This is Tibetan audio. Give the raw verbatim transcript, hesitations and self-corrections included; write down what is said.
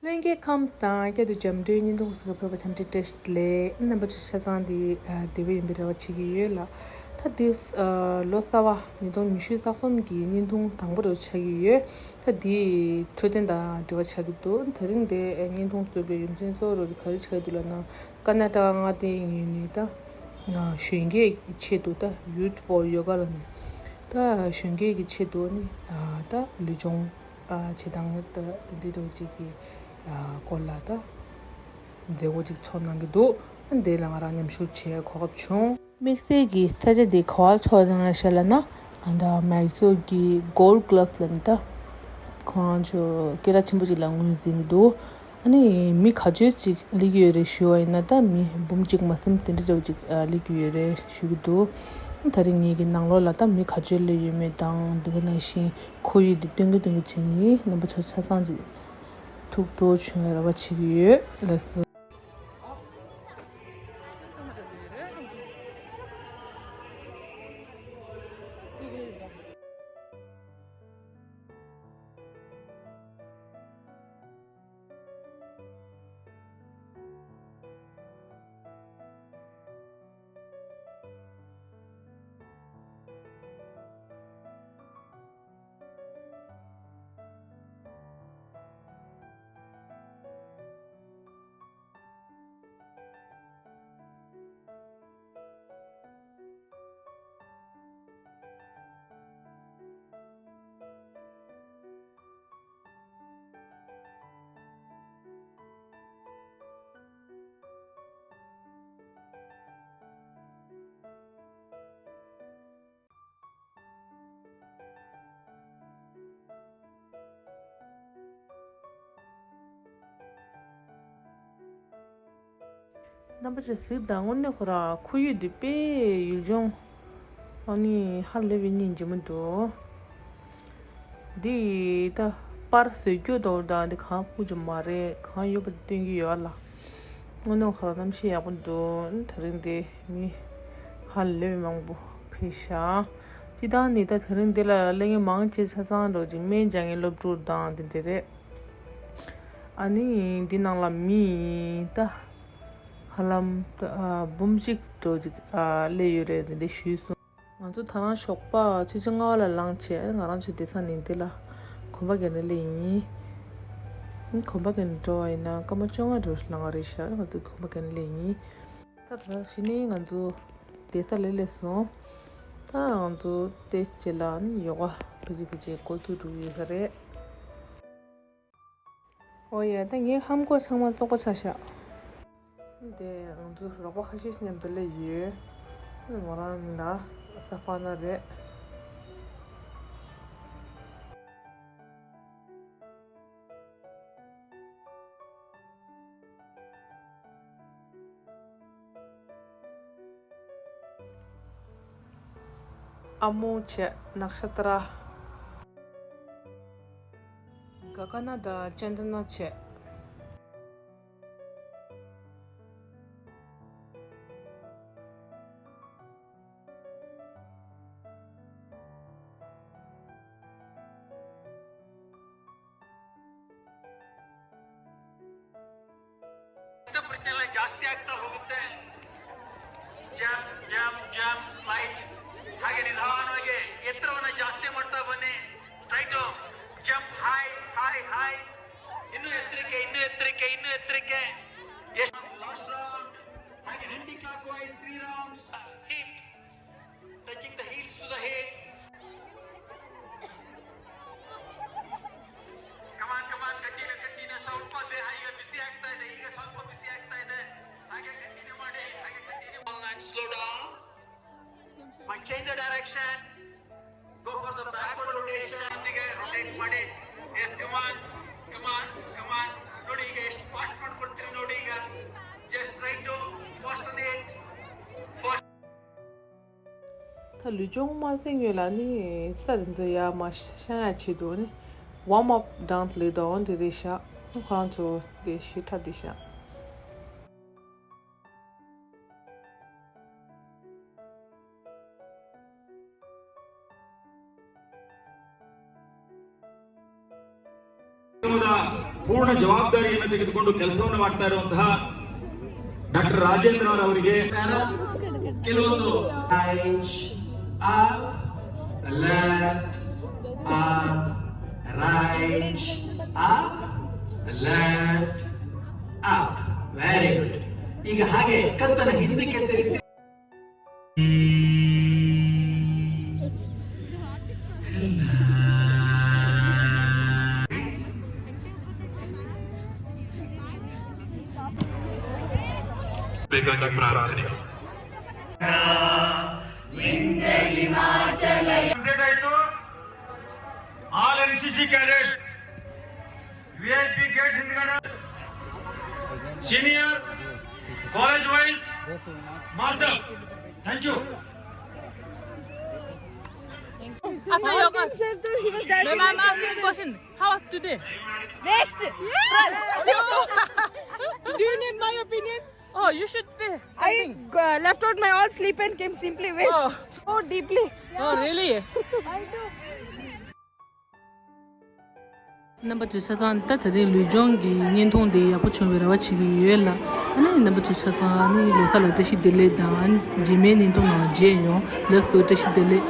ལྷན་རྒྱས་ཁམས་དང་བསྐྱར་དུ་འཇམ་མགྲོན་བརྙན་ཐུང་ཟིག་ཕེབས་པ་འཚམས་འདྲི་བཀྲ་ཤིས་བདེ་ལེགས། རྣམ་པ་ཚོ་ཆ་ཚང་འདི་བདེ་པོ་ཡིན་པའི་རེ་བ་བྱེད་ཀྱི་ཡོད་ལ། ད་འདི་ལོ་གསར་པ་ཉིས་སྟོང་ཉི་ཤུ་རྩ་གསུམ་གྱི་བརྙན་ཐུང་དང་པོ་རུ་ཆགས་ཀྱི་ཡོད། ད་འདི་འཕྲོད་བསྟེན་དང་འབྲེལ་བ་ཆགས་ཀྱི་འདུག་དེ་རིང་འདི་བརྙན་ཐུང་བཟོ་དགོས་རྒྱུ་མཚན་གཙོ་བོ་རུ་ག་རེ་ཆགས་ཀྱི་འདུག་ལབ་ན། ཀར་ནཱ་ཊ་ཀ་མངའ་སྡེའི་ངོས་ནས་ད་གཞོན་སྐྱེས་ཀྱི་ཆེད་དུ་ད་Youth for Yoga ལབ་ནས་ད་གཞོན་སྐྱེས་ཀྱི་ཆེད་དུ་ནི་ད་ལུས་སྦྱོང་བྱེད་སྟངས་ད་འདི་འདྲ་ཅིག་གི་སྐོར་ལ་ད་མཛད་སྒོ་ཅིག་ཚོགས་གནང་གི་འདུག་འདི་ལ་ང་རང་མཉམ་ཞུགས་བྱེད་གོ་སྐབས་བྱུང་། དམིགས་བསལ་གྱི་ས་ཆ་འདི་ག་པར་ཚོགས་གནང་ཡོད་ལབ་ན། ཨ་ད་མེག་སོ་གི་Gold Glove ལབ་ནི་ད་ཁོང་ཚོ་སྐད་གྲགས་ཆེན་པོ་ཅིག་ལ་ངོས་འཛིན་གྱི་འདུག་ཨ་ནི་མི་ག་ཚོད་ཅིག་སླེབས་ཀྱི་ཡོད་རེད་ཞུས་པ་ཡིན་ན། ད་མི་འབུམ་གཅིག་མ་ཟིན་དེ་འདྲ་འདྲ་བོ་ཅིག་སླེབས་ཀྱི་ཡོད་རེད་ཞུ་གི་འདུག་ད་རིང་ངེད་ཀྱི་ནང་ལོགས་ལ་ད་མི་ག་ཚོད་སླེབས་ཡོད་མེད་དང་། འདི་ག་ནང་བཞིན་ཁོར་ཡུག་འདི་སྟོན་གི་སྟོན་གི་བྱེད་ཀྱི་ཡིན། རྣམ་པ་ཚོ་ཆ་ཚང་ཅིག་ཐུགས་སྤྲོ་བྱུང་བའི་རེ་བ་བྱེད་ཀྱི་ཡོད་ལགས་སོ། རྣམ་པ་ཚོས་གཟིགས་དང་། དངོས་གནས་ཁོ་ར་ཁོར་ཡུག་འདི་དཔེ་ཡུལ་ལྗོངས་ཨ་ནི་ཧ་ལས་པའི་སྙིང་རྗེ་མོ་འདུག་འདི་ད་པར་བཟོ་རྒྱུ་དང་ད་འདི་གང་ཁུག་རྒྱུ་མ་རེད། གང་ཡོད་པ་སྟོན་གྱི་ཡོད་ལ། དངོས་གནས་ཁོ་ར་གནམ་གཤིས་ཡག་པོ་འདུག་དེ་རིང་འདི་མི་ཧ་ལས་པའི་མང་པོ་ཕེབས་ཤག་སྤྱིར་བཏང་ནི་ད་དེ་རིང་འདི་ལ་སླེབས་མཁན་མང་ཆེ་ཆ་ཚང་འགྲོ་ཅིག་སྨན་སྦྱང་མཁན་སློབ་ཕྲུག་དང་འདི་འདྲ་རེད། ཨ་ནི་འདི་ནང་ལ་མི་ད་ཧ་ལམ་ད་འབུམ་གཅིག་འགྲོ་ཅིག་སླེབས་ཡོད་རེད། འདི་འདྲ་ཞུས་སོང་། ང་ཚོ་ད་རང་ཞོགས་པ་ཆུ་ཚོད་ལྔ་པ་ལ་ལངས་བྱས། ང་རང་ཚོའི་བསྡད་ས་ནི་འདི་ལ་གོམ་པ་བརྒྱབ་ནས་སླེབས་ཡིན། གོམ་པ་བརྒྱབ་ནས་འགྲོ་བ་ཡིན་ན་སྐར་མ་བཅོ་ལྔ་འགྲོ་ལང་བ་རེད་ཤག་ང་ཚོ་གོམ་པ་བརྒྱབ་ནས་སླེབས་ཡིན། ད་ད་ལྟ་གཞི་ནས་ང་ཚོ་བསྡད་ས་ལ་སླེབས་སོང་། ད་ང་ཚོ་ཏོག་ཙམ་ལ་ནི་ཡོ་ག་ཕལ་ཆེར་ཕལ་ཆེར་འགོ་ཚུགས་འགྲོ་གི་ཡོད་ས་རེད། ཨོ་ཡ། ད་ངའི་ཧམ་གོ་ཚང་མ་བཙོག་པ་ཆགས་ཤག་དེ་ང་ཚོ་རོགས་པ་ཁ་ཤས་ཤིག་མཉམ་དུ་སླེབས་ཡོད། མོ་རང་ལ་ས་ཕ་ན་རེད། ཨ་མོ་བྱས། ནག་ཤ་ཏ་ར། ག་ཀ་ན་དང་ཅན་ཏ་ན་བྱས། ಪ್ರಚನೆ ಜಾಸ್ತಿ ಆಗ್ತಾ ಹೋಗುತ್ತೆ. Jump jump jump, slide. ಹಾಗೆ ನಿಧಾನವಾಗಿ ಎತ್ತರವನ್ನ ಜಾಸ್ತಿ ಮಾಡ್ತಾ ಬನ್ನಿ. Try to jump high, high, high. ಇನ್ನೂ ಎತ್ತರಕ್ಕೆ, ಇನ್ನೂ ಎತ್ತರಕ್ಕೆ, ಇನ್ನೂ ಎತ್ತರಕ್ಕೆ. Yes, last round. ಹಾಗೆ anti clockwise three rounds. Hip. Touching the heels to the head. Come on, come on, continue, continue. ಸ್ವಲ್ಪ ದೇ-, ಈಗ ಬಿಸಿ ಆಗ್ತಾ ಇದೆ, ಈಗ ಸ್ವಲ್ಪ ಬಿಸಿ ಆಗ್ತಾ ಇದೆ. ಹಾಗೆ continue ಮಾಡಿ, ಹಾಗೆ continue. One and slow down. But change the direction. Go for the backward rotation. ಹೀಗೆ rotate ಮಾಡಿ. Yes, come on, come on, come on. ನೋಡಿ ಈಗ ಎಷ್ಟು fast ಮಾಡ್ಕೊಳ್ತೀರಿ ನೋಡಿ ಈಗ. Just try to fasten it. Fast. ད་ལུས་སྦྱོང་མ་ཟིན་ཡོད་ལ་ནི་ས་དེ་ཚོ་ཡར་མར་བཤང་ཡ་ཆེད་དུ་ནི་warm up dance ལས་དང་དེ་རེད་ཤག་ཁོང་ཚོ་དེ་ཞེ་དྲག་དེ་ཤག ಪೂರ್ಣ ಜವಾಬ್ದಾರಿಯನ್ನು ತೆಗೆದುಕೊಂಡು ಕೆಲಸವನ್ನು ಮಾಡ್ತಾ ಇರುವಂತಹ ಡಾಕ್ಟರ್ ರಾಜೇಂದ್ರ ಅವರಿಗೆ ಕೆಲವೊಂದು right up, left up, right up, left up. Very good. ಈಗ ಹಾಗೆ ಕತ್ತನ್ನು ಹಿಂದಕ್ಕೆ ತಿರುಗಿಸಿ. ಬೇಗನೆ ಪ್ರಾರ್ಥನೆ. Complete ಆಯ್ತು. All N C C cadet V I P gate ಹಿಂದ್ಗಡೆ senior college wise march up. Thank you. After your call, ma'am, I'm asking a question. How was today? Best. Do you need my opinion? Oh, you should say something. I uh, left out my all sleep and came simply waste. Oh. So deeply. Oh, really? I do. རྣམ་པ་ཚོས་ཆ་ཚང་ད་དེ་རིང་ལུས་སྦྱོང་གི་བརྙན་ཐུང་འདི་ཡག་པོ་བྱུང་བའི་རེ་བ་བྱེད་ཀྱི་ཡོད་ལ། ཨ་ནི་རྣམ་པ་ཚོས་ཆ་ཚང་ཨ་ནི་ལོ་གསར་ལ་བཀྲ་ཤིས་བདེ་ལེགས་དང་། ཨ་ནི་རྗེས་མའི་བརྙན་ཐུང་ནང་ལ་མཇལ་ཡོང་། ལགས་སོ། བཀྲ་ཤིས་བདེ་ལེགས།